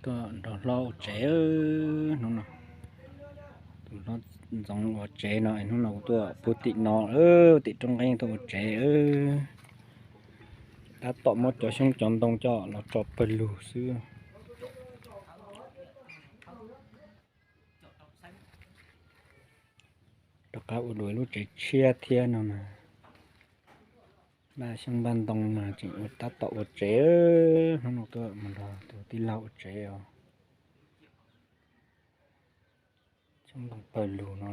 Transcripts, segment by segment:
Nrog hlob ua tsev hnub no. Tus hlob Ntxoov ua tsev no, hnub no kuv tuaj puag tim no, tim roob nqeeb tuaj ua tsev. Tab tom muab cov xyoob cov ntoo coj los tso pawg lug xwb. Rov qab ua dua lub tsev tshiab thiab no na. Npaj xyoob npaj ntoo mas tseem ua tab tom ua tsev. Hnub no tuaj mus nrog tus tij laug ua tsev os. Xyoob ntoo pawg lug no.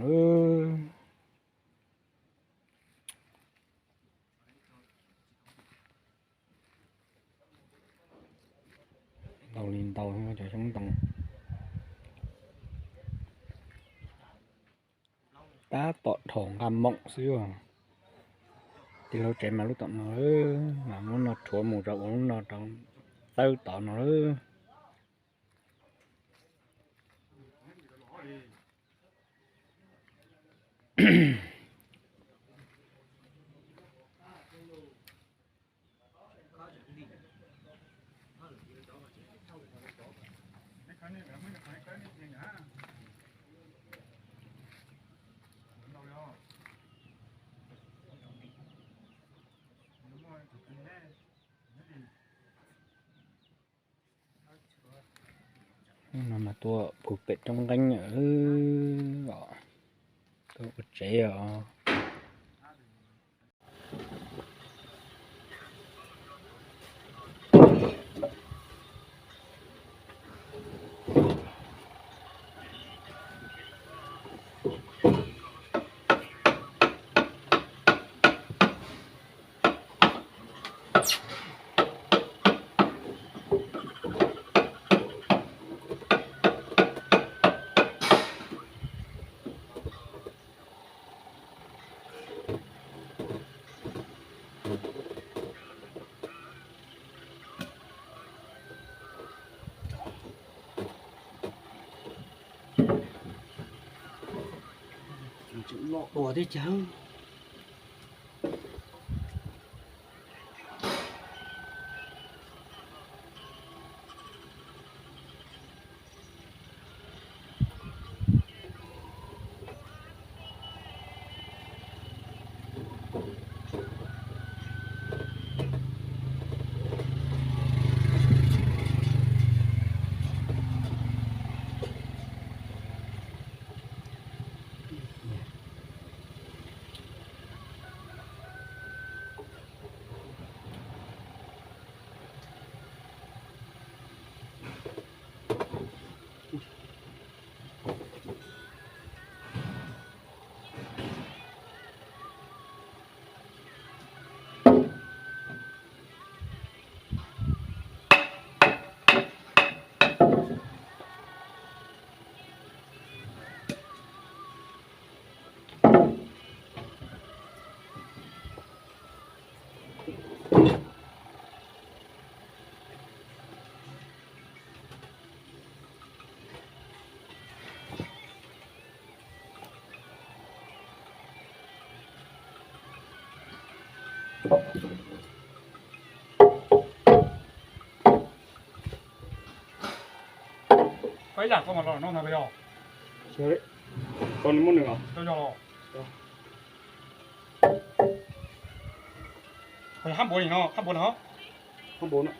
Ntau li ntau cov xyoob ntoo. Tab tom dhau nqaj moom xwb. Tij laug tsev mas lub tom no, mas lub no rhuav mus rau ua lub no rau tawb tod no. No mas tuaj puag pem roob nqeeb os, tuaj ua tsev os. Loj dua thiab cas. Koj ib yam koj mas los noj no yog. Koj muab nws os. Koj yog los. Hab npuav no, hab npuav no. Hab npuav no.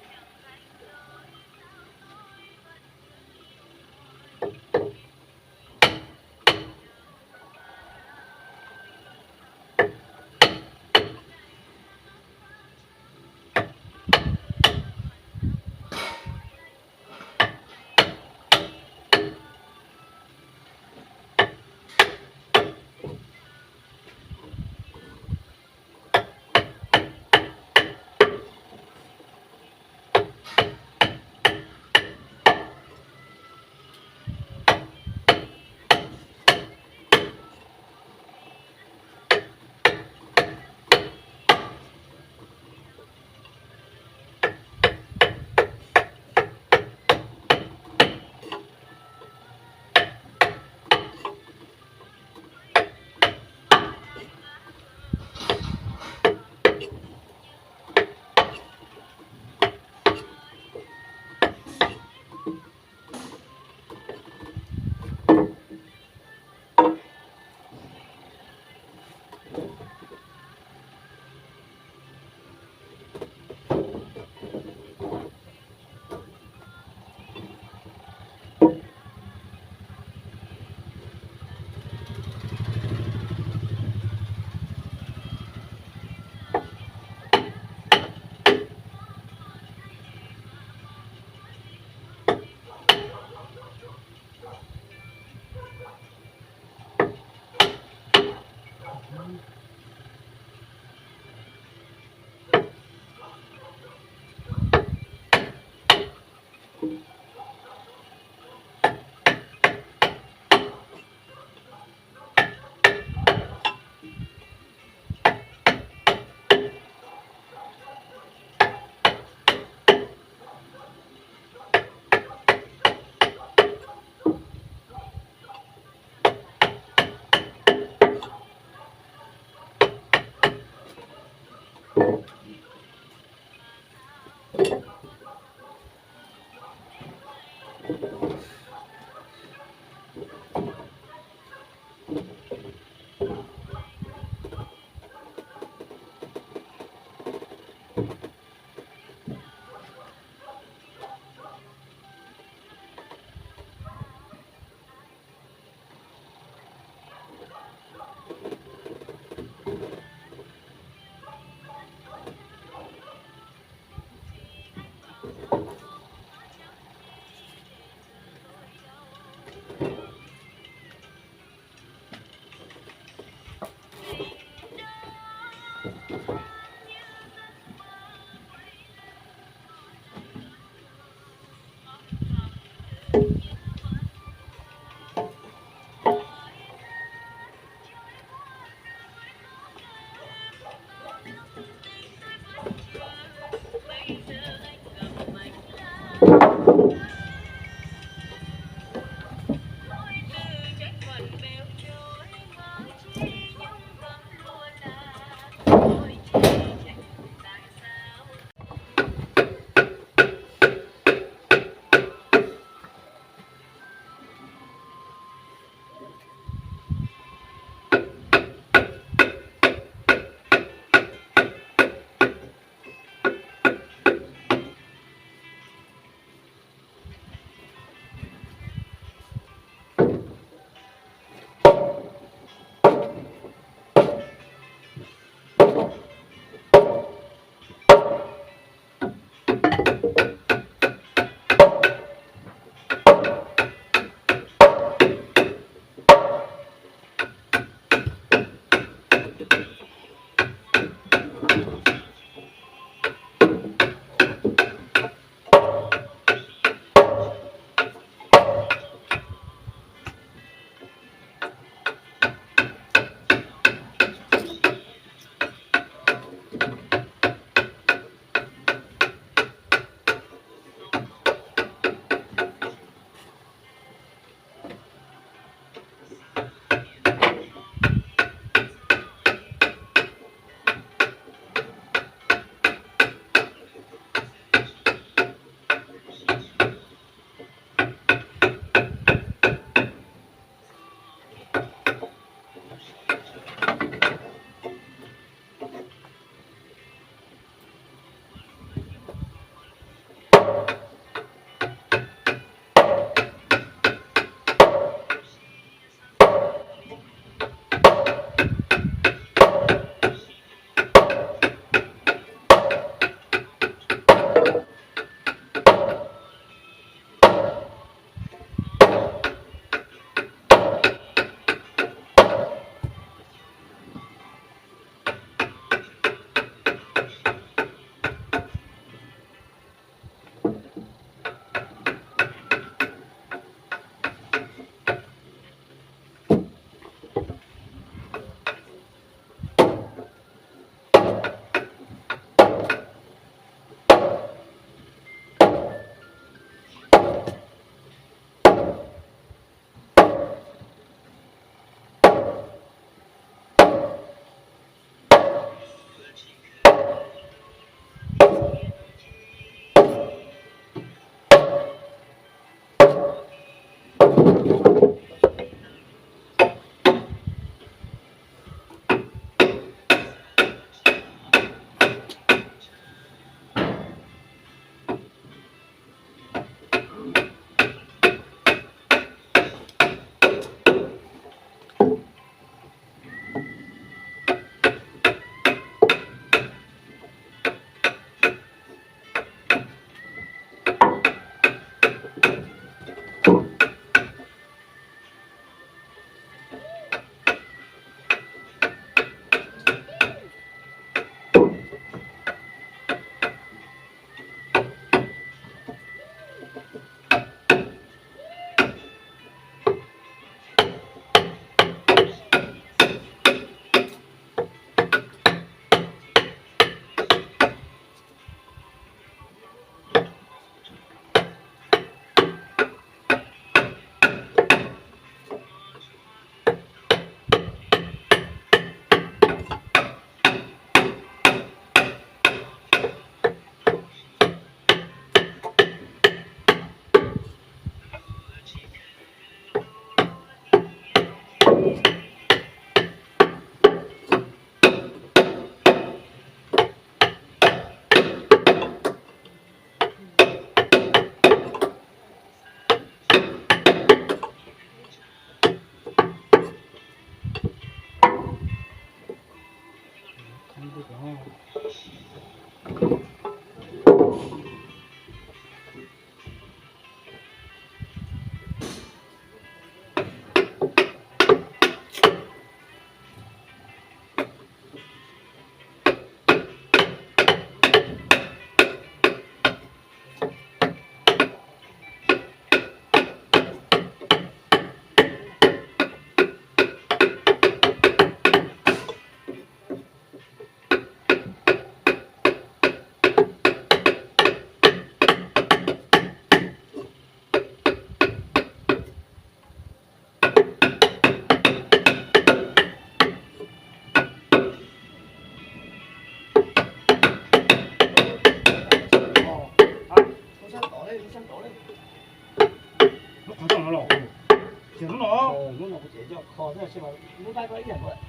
Tsis no, hnub no kuv tseem coj kho xwb, lub dab ko ib yam nkaus.